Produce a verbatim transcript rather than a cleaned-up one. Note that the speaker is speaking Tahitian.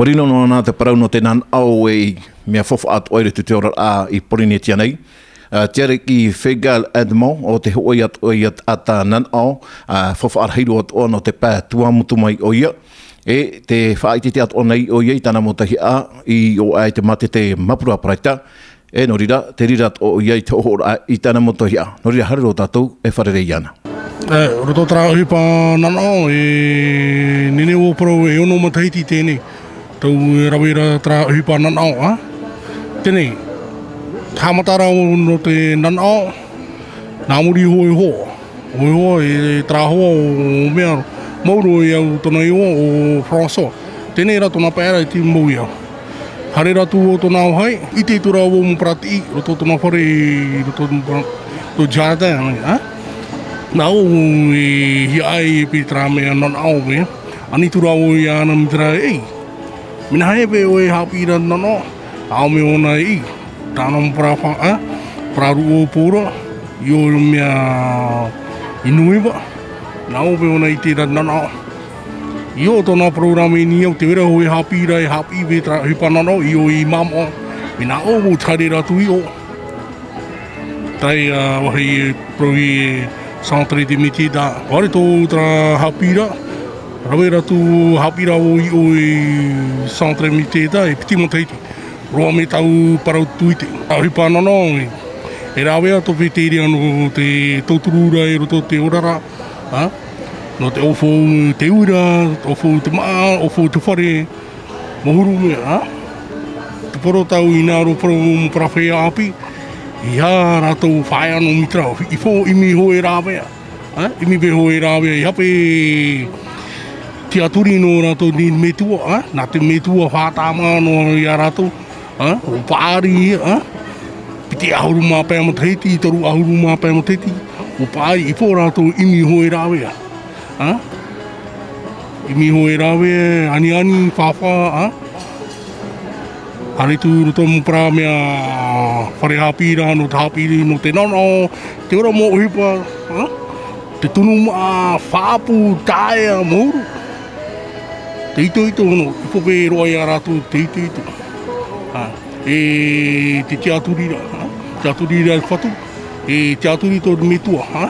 Pōrino noa nā te parau nō te nanaʻo ei mea faufaʻa atoʻa i roto i te oraraʻa i Pōrīnetia nei. Ā, te ariki Fegal Edmond o te hōʻē atoʻa ia taʻata nanaʻo, ā, faufaʻa rahi roa atoʻa nō te pae Tuamotu mai ʻoia. E tē faʻaʻiteʻite atoʻa nei ʻoia i tāna mau tahiʻa i ʻō aʻe i te mātete Mapura Paraita. E nō reira, tē reira atoʻa ʻoia i te hoʻoraʻa i tāna mau tahiʻa. Nō reira, haere roa tātou e fārerei iāna. E, roto terā ʻohipa nanaʻo, e nehenehe vau e parau e ono matahiti teie nei. Tau e rave ra terā ʻohipa nanaʻo, ā? Teie nei, haʻamata ra vau nō te nanaʻo, nā muri iho e hoa. Hoa iho, e terā hoa ʻo, ʻo mea, maoro e au tōna iʻoa ʻo François. Teie rā tōna pae ra e tīmau iho. Haere ra atu vau tōna vāhi, ʻite atu ra vau mau parau tiʻi, roto tōna fare, roto, roto jardin, ā? Nā ʻō e hiaʻai e pē terā mea nanaʻo, e ani atu ra vau iāna mai terā, ei. Mea nāhea e pē ʻoe e haʻapiʻi ra nanaʻo, ʻaʻo mea ʻōna e ʻī. Tāna mau parau fa-, ā? Parau rūʻau pō ra, ʻio mea i nui vau. Nā ʻō e pē ʻōna i terā nanaʻo. ʻIo tōna parau rā mai nei au, tē vai ra hoʻi e haʻapiʻi ra, e haʻapiʻi i terā ʻohipa nanaʻo, ʻio i māmā. Mea nā ʻō vau te haere ra atu i ʻō. Tae, ā, vāhi e parau e centre de métier da. Haere atu terā haʻapiʻi ra, rave ra atu haʻapiʻi ra vau i ʻō i centre de métier da, e piti matahiti. Roa mai tāʻu parau tuite. ʻOhipa nanaʻo, e, e rāveʻa tō fētiʻi nō te tauturu ra i roto i te oraraʻa, ā? Nō te ʻaufau te uira, ʻaufau te māʻa, ʻaufau te fare, mahuru mea, ā? Te poro tāʻu i nā ʻō parau mau parau feiā ʻāpī, ʻeiaha rātou faʻaea noa mai terā, i fō ʻimi hoʻi e rāveʻa. Ā, ʻimi pē hoʻi e rāveʻa, ʻeiaha pē tiʻaturi nō rātou nei metua, ā, nā te metua faʻatāmā noa ia rātou, ā, ʻo paʻari, ā, piti ʻahuru mā pae matahiti, toru ʻahuru mā pae matahiti, ʻo paʻari, i fō rātou ʻimi hoʻi e rāveʻa, ā, ʻimi hoʻi e rāveʻa, aniani, fāfā, ā, Haere atu roto mau parau mea fare haʻapiʻi ra, nō te haʻapiʻi, nō te nanaʻo, te ora mau ʻohipa, ā? Te tunu māʻa, faʻaʻapu, taeaʻe, mahuru. Te itoito, nō, i fō pē roa ia rātou te itoito. Ā, e te tiʻaturi ra, ā? Tiʻaturi ra e fatu, e tiʻaturi tō metua, ā?